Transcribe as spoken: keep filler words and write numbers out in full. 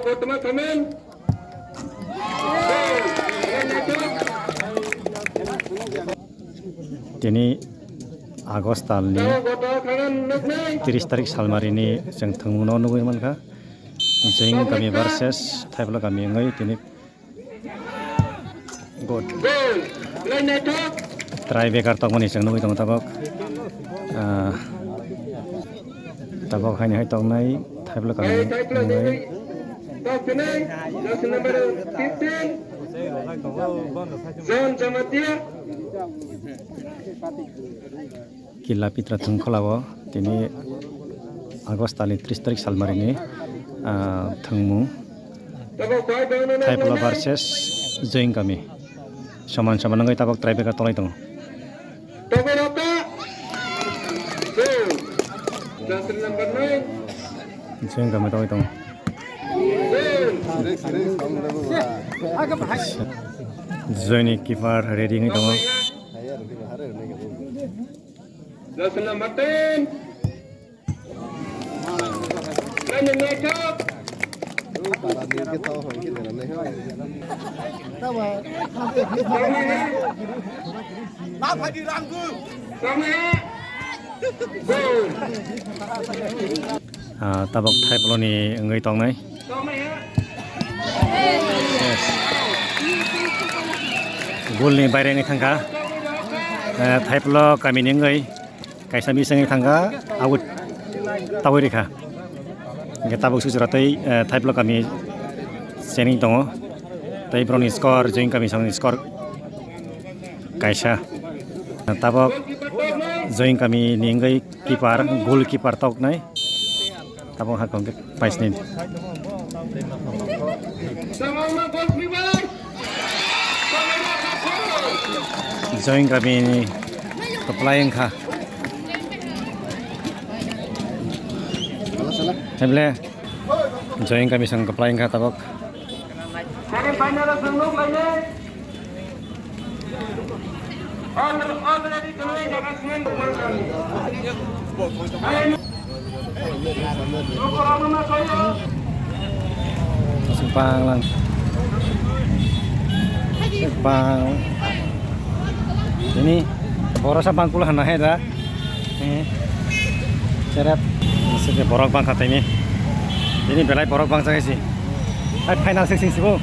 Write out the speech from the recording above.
Tini August talni tris tarik salmarini chwng thwngmungno nugwi mankha. Jeng kami versus Thaipla kami wngwi tini Good. Try bekar tongmani chwng nugwi tongo tabok. Ah, tabok haini hai tongnai Thaipla kami wngwi. John Jamatia. Kila Pitra thwngkholao tini August talni tris tarik salmarini, ah, thwngmung Thaipla versus Joying Kami. Soman soman wngwi tabok tiebreaker tongwi tongo. Joying Kami tongwi tongo. Joying ni keeper ready wngwi tongo. Jersey number ten. Running back up. Goal. Ah, tabok Thaipla ni wngwi tongnai. Yes. Goal ni baire wngwi thangkha. Eh, Thaipla kami ni wngwi kaisa miss wngwi thangkha, out tawi rikha. Hingke tabok sujura tei, eh, Thaipla kami sening tongo. Tei borokni score, Joying kami songni score kaisa. Tabok Joying kami ni wngwi keeper, goal keeper toknai. Tabok hakong khe paisni. Joying kami ni kwplai wngkha. Heble Joying kami sang kwplai wngkha tabok. Bang lang. Bang. Ini borok sa bang kulo hana hai da. Eh. Seret. Sike borok bang kha tini. Ini belai borok bang jaga si. Hai final six sing sibo.